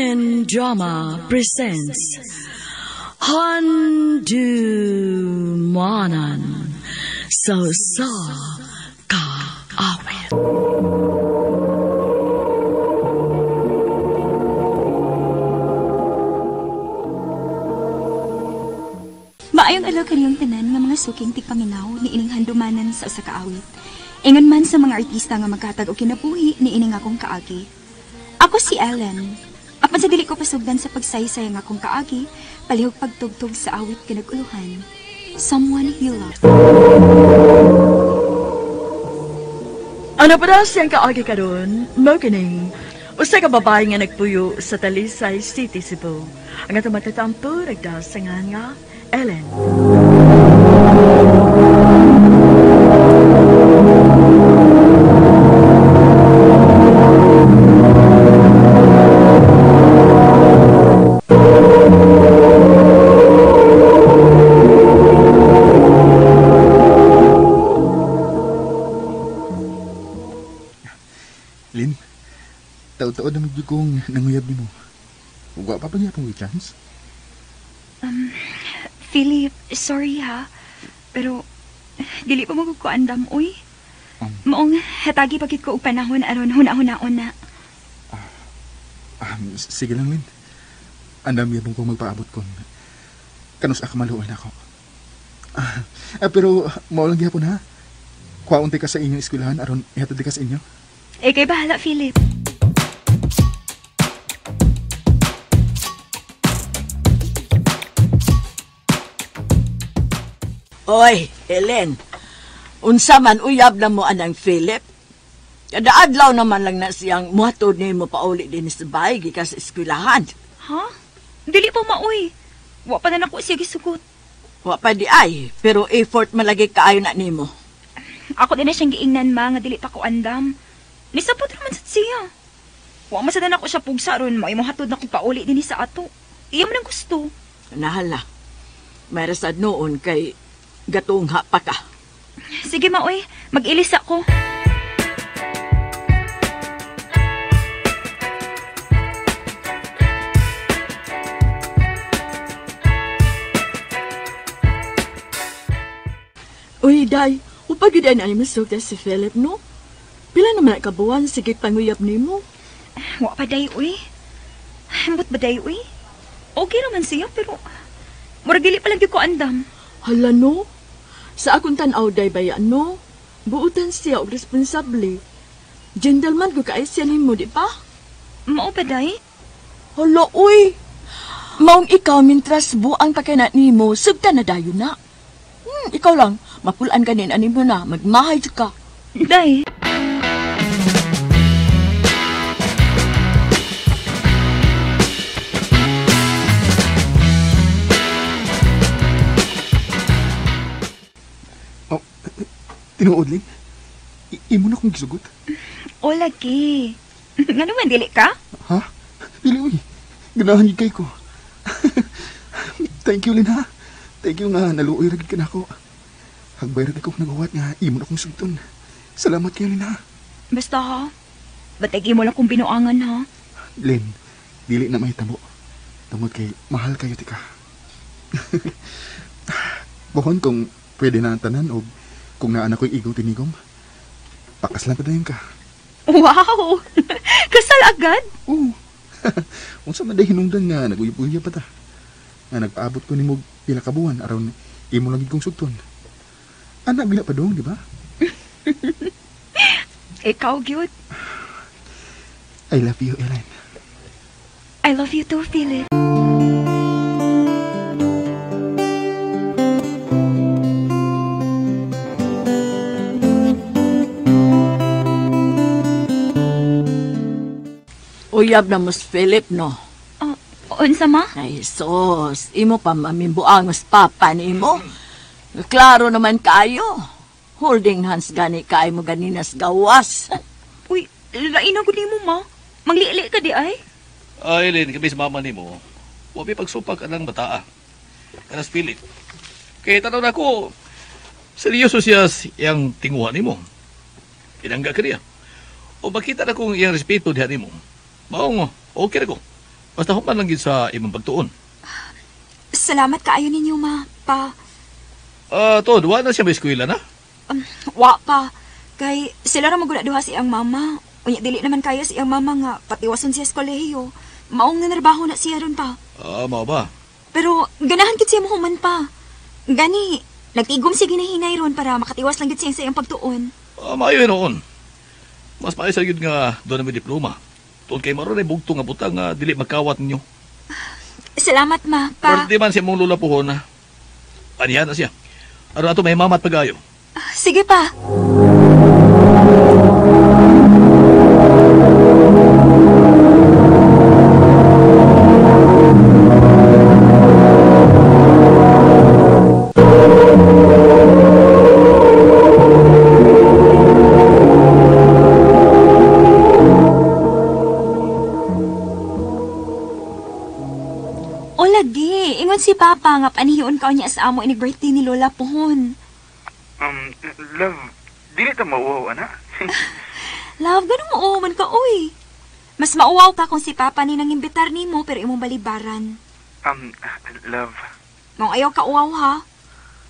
Philippine Drama presents Handumanan sa Usa Ka Awit. Maayong adlaw kaniyong tanan nga mga suking tigpaminaw ni ining handumanan sa usa ka awit. Ingon man sa mga artista nga maghatag og kinabuhi ni ining akong kaagi. Ako si Ellen. Apan sa dili ko pasugdan sa pagsaysay ang akong kaagi, palihog pagtugtog sa awit kinag-uluhan. Someone You Love. Ano pa daw siyang kaagi karon? Mao kining usa ka babae nga nagpuyo sa Talisay City, Cebu. Ang atong matatampo nagdasangan nga Ellen. Lin, taod-taod na magyud kong nanguyab nimo. Wa pa pa niya akong chance? Philip, sorry ha. Pero dili pa mo ko andam uy. Maong hatagi pagit ko og panahon aron huna-hunaon na. Sige lang, Lin. Andam gyapon kong magpaabot kon kanus ka maluoy nako. Pero mao lang gyapon ha. Kuhaon ka sa inyong eskwelahan aron ihatod ka sa inyo. Eh, kay bahala, Philip. Oy, Helen. Unsa man uyab na mo anang Philip? Kada adlaw naman lang na siyang muhatod nimo pauli din sa bahay gikan sa eskwelahan. Ha? Dili pa maoy. Wa pa na nako siya gisugot. Wa pa di ay, pero effort malagi kaayo na nimo. Ako din na siyang giingnan ma nga dili pa ko andam. Nisabot raman sad siya. Wa man sad na nako siya pugsa ron, maoy mohatod na ko pauli dinhi sa ato. Iya man ang gusto. Nahala. Mayra sad noon kay gatungha pa ka. Sige maoy, mag-ilis ako. Uy, day, upagid ay na masugda si Philip, no? Pila naman ang kabuwan, sige panguyab nimo. Wa pa day uy. Ambot ba day uy? Okay naman siya pero murag dili pa lang gyud ko andam. Hala no? Sa akong tan-aw day baya no? Buutan siya og responsable. Gentleman ko kaay siya nimo, di pa? Mao pa day? Hala uy. Maong ikaw mintras buang pa kay na nimo, sugta na dayon na. Ikaw lang, mapulaan ka nin animo na, magmahay jud ka. Day. Oh, tinuod, Lin? Imo na kong gisugot. O lagi. Ngano man dili ka? Ha? Dili uy. Ganahan gid kay ko. Thank you, Lin, ha. Thank you nga naluoy ra gid ka nako. Hagbay ra kong naghuwat nga imo na kong sugton. Salamat kayo, Lin, ha. Basta ha. Batay imo lang kong binuangan ha. Lin, dili na mahitabo. Tungod kay mahal kayo tika. Buhon kung pwede na ang tanan o kung naa na ko'y igong tinigong, pakaslan pa dayon ka. Wow! Kasal agad? Oo. Unsa man day hinungdan nga naguyab-uyab pa ta. Nga nagpaabot ko nimo pila ka buwan aron imo lang gid kong sugton. Anak bila pa dong, di ba? Ikaw gyud. I love you, Ellen. I love you too, Philip. Uyab na mo si Philip, no? Oh, unsa ma? Ay, sus, imo pa mamimbuang mas papa nimo. Klaro naman kayo. Holding hands gani kayo mo ganinas gawas. Uy, lain na gud nimo ma. Mangliili ka di ay. Ay, Ellen, kami sa mama nimo. Wa may pagsupag anang bataa. Kanas Philip. Kaya tanaw na ko, seryoso siya iyang tinguha nimo. Pinangga ka niya. O makita na kong iyang respeto diha nimo. Maong, okay na ko. Basta human lang gid sa imong pagtuon. Salamat kaayo ninyo, ma, pa. Tod, wa na siya may eskwela na? Wa pa. Kay sila ra maguna duha si iyang mama. Unya dili naman kaya si iyang mama nga patiwason siya sa kolehiyo. Maong nanarbaho na siya ron pa. Mao ba? Pero ganahan gid siya mohuman pa. Gani, nagtigom siya ginahinay ron para makatiwas lang gid siya sa iyang pagtuon. Maayo noon. Mas maayo sa gyud nga doon na may diploma. Tuon kay maron ay bugtong nga butang nga dili magkawat ninyo. Salamat, ma, pa. Pero di man siya mong lula puhon na. Anihan na siya. Aron ato may mamat pagayo. Sige pa. O lagi, ingon si Papa nga panihion ka niya sa amo inig birthday ni Lola pohon. Love, dili ta mauwaw, ana. Love, ganun mo man ka, uy. Mas mauwaw ka kung si Papa ni nang imbitar nimo pero imong balibaran. Love. Maong ayaw ka uwaw, ha?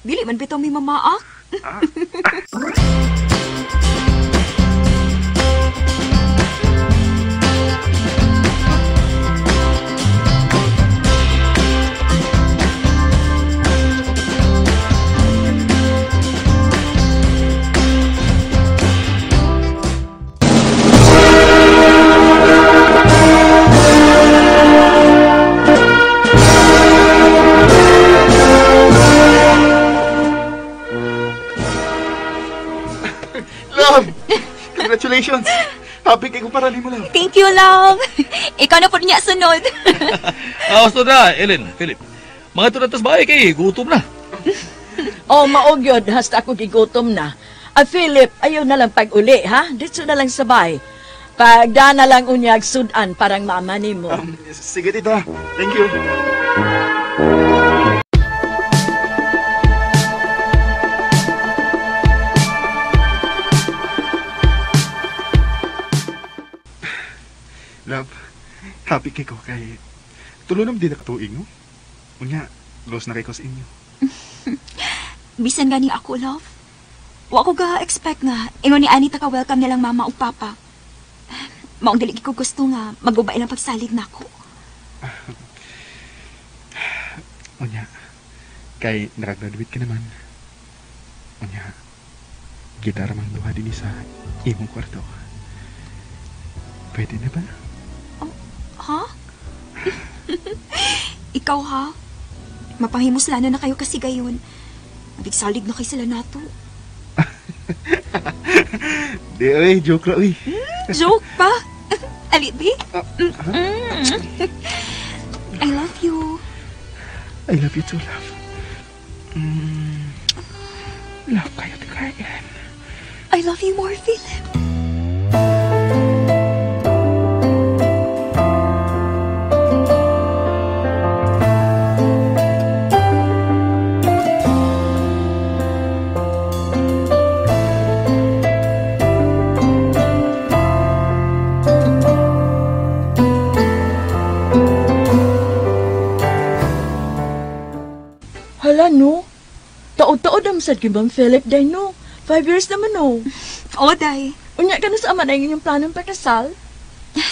Dili man bitaw may mamaak. Ah. Love! Congratulations! Happy kay ko para nimo, love. Thank you, love. Ikaw na po niya sunod. Gusto na, Ellen, Philip. Mga tulad tas bahay kay gutom na. Oh, maog yun. Hasta ako gigutom na. Philip, ayaw na lang pag-uli, ha? Dito na lang sabay. Pagda na lang unyag sudan parang mama nimo. Sige, tita. Thank you. Love, happy kay ko kay tulo naman din nakatuig, no? Unya, close na kay ko sa inyo. Bisan gani ako, love. Wa ko ga-expect nga ingon ni Anita ka welcome nilang mama ug papa. Maong dili ko gusto nga mag-ubay lang pagsalig nako. Unya, kay nakagraduate ka naman. Unya, gitara mang duha dinhi sa imong kwarto. Pwede na ba? Oh, ha? Ikaw ha? Mapahimuslano na kayo kasi gayon. Nabigsalig na kayo sila nato. Di, oy, joke ra, oy. Joke pa? Ali, bi? I love you. I love you too, love. Love kayo, Tikayan. I love you more, Philip. Hala, no? Taod-taod ang sad kay Ma'am Philip, day, no? 5 years naman, no? Oo, day. Unya ka na sa ama na yung planong pagkasal?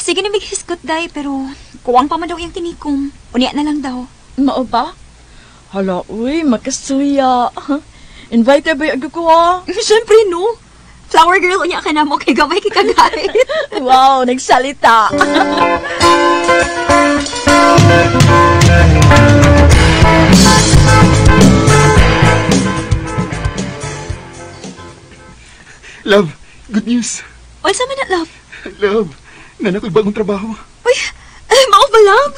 Sige na maghiskot, day, pero kuwang pa man daw iyang tinikom. Unya na lang daw. Mao ba? Hala, uy, makasuya. Invite ba yung ko, ah? Siyempre, no? Flower girl, unya ka na mo kay gamay kikagay. Wow, nagsalita. Love, good news. Unsa man na, love? Love, nanakoy bagong trabaho. Uy, mao ba, love?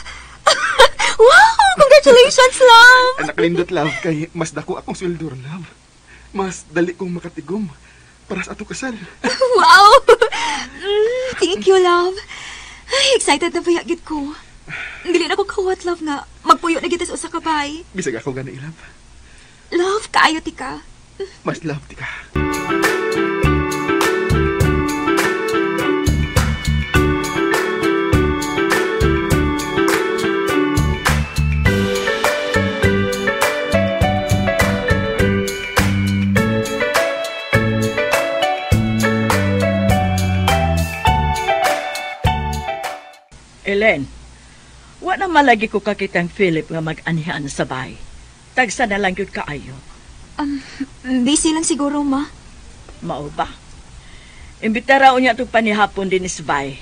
Wow, congratulations, love. Anak lindot, love, kay mas dako akong sweldo, love. Mas dali kong makatigom para sa atong kasal. Wow. Thank you, love. Ay, excited na ba gid ko. Dili na ko kawat, love, nga magpuyo na kita sa usa ka bay. Bisag ako gani, love. Love, kaayo ti ka. Mas love ti ka. Ellen, wa na malagi ko kakitang Philip nga mag-anihan sa bahay. Tagsa na lang yun kaayo. Busy lang siguro, ma. Mao ba? Imbitara unya itong panihapon din sa bahay.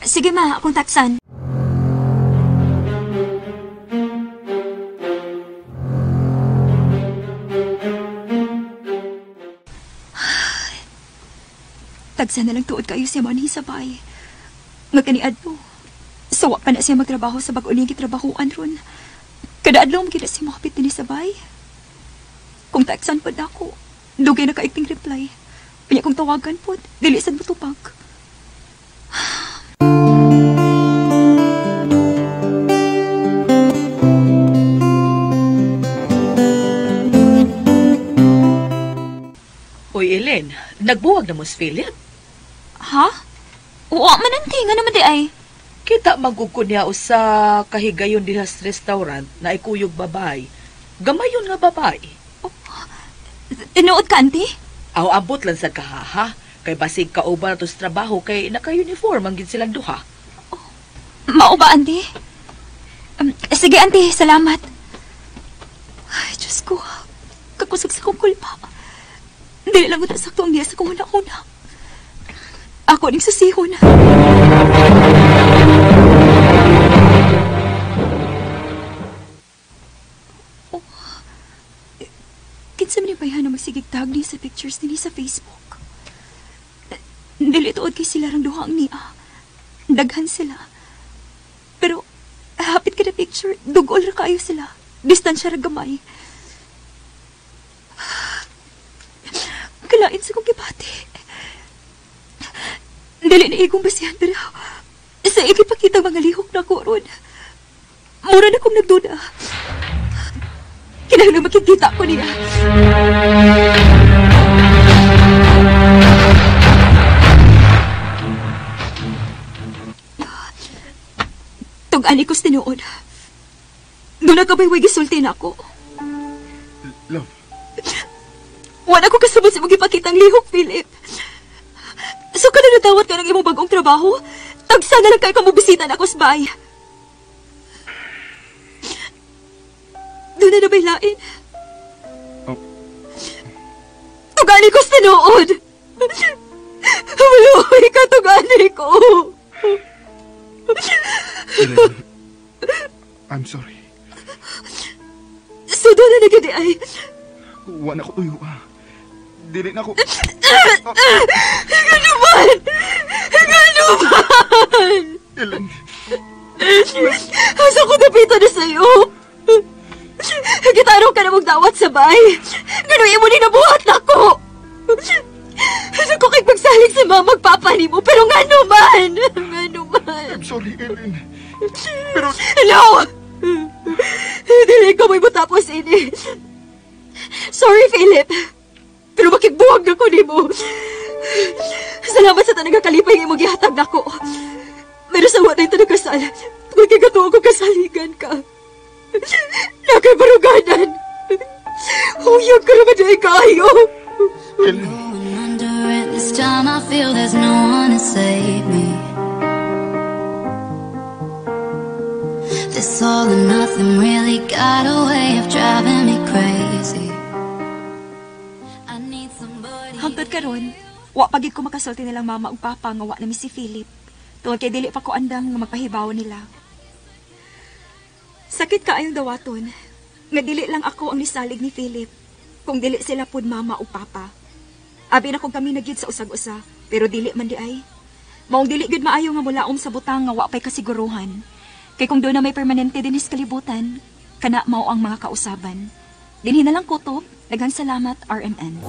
Sige, ma. Akong taksan. Tagsan na lang tuod kayo siya manhi sa bahay. Magkaniadto. Sawa pa na siya magtrabaho sa bag-o niyang gitrabahoan ron. Kada adlaw magkita siya makapit din sa bahay. Kung taksan pa na ako, dugay na kaigting reply. Kanya kong tawagan po, dili sad mo tupag. Uy, Ellen, nagbuwag na mo si Philip. Ha? Oo, mananti. Nga naman di ay. Kita magugko niya usa kahigayon diha sa restaurant na ikuyog babae. Gamayon nga babae. Tinuod ka, auntie? Aw, abot lang sa kahaha. Kay basig kauban na to sa trabaho kay naka-uniform ang gid silang duha. Oh, mao ba, auntie? Sige, auntie. Salamat. Ay, Diyos ko. Kakusog sa kong kulpa. Dili lang ko sakto ang diya sa kong una-una. Ako ning susihon. Oh, kinsa man ni bayhan na magsigig tag ni sa pictures nini sa Facebook. Dili tuod kay sila rang duha ang niya. Daghan sila. Pero hapit ka na picture, dugol ra kaayo sila. Distansya ra gamay. Kalain sa kong gibati. Dili na igong basihan pero sa ikipakita mga lihok na ko ron. Mura na kong nagduda. Kinahanglan makikita ko niya. Tug-ani ko sa tinuod. Doon na kabay way gisulti na ako. Love. Wala ko kasabot sa mong ipakitang lihok, Philip. So ka na nadawat ka ng imong bagong trabaho? Tagsa na lang kayo kamubisita na ako sa bahay. Doon na nabay lain. Oh. Tugani ko sa tinuod. Maluhoy ka, tugani ko. Ellen, I'm sorry. So doon na nagadi ay. Wala ko tuyo ah. Dili na ako. Nga naman! Nga naman! Ellen. Asa ko napita na sa'yo? Gitarong ka na magdawat sa bay. Gano'n imo ni nabuhat na ko. Asa ko kay pagsalig sa mga magpapani mo, pero nga naman! Nga naman! I'm sorry, Ellen. Pero... No! Dili ko may matapos ini. Sorry, Philip. Pero makigbuwag na ko nimo. Salamat sa tanang kalipay nga imong gihatag nako. Pero sa wala ito nagkasal, tungod kay katuo ko kasaligan ka. Nakabaruganan. Huyag ka naman ay kaayo. Going under it this time, I feel there's no one to save me. This all or nothing really got a way of driving me crazy. I need somebody. Hangtod karon, wa pagid ko makasulti nilang mama ug papa nga wa nami si Philip. Tungod kay dili pa ko andam nga magpahibaw nila. Sakit kaayong dawaton nga dili lang ako ang nisalig ni Philip, kung dili sila pud mama ug papa. Abi na kung kami nagyud sa usag-usa, pero dili man di ay. Maong dili gyud maayo nga mulaom sa butang nga wa pay kasiguruhan. Kay kung doon na may permanente dinhi sa kalibutan, kana mao ang mga kausaban. Dinhi na lang kutob. Daghang salamat, RMN.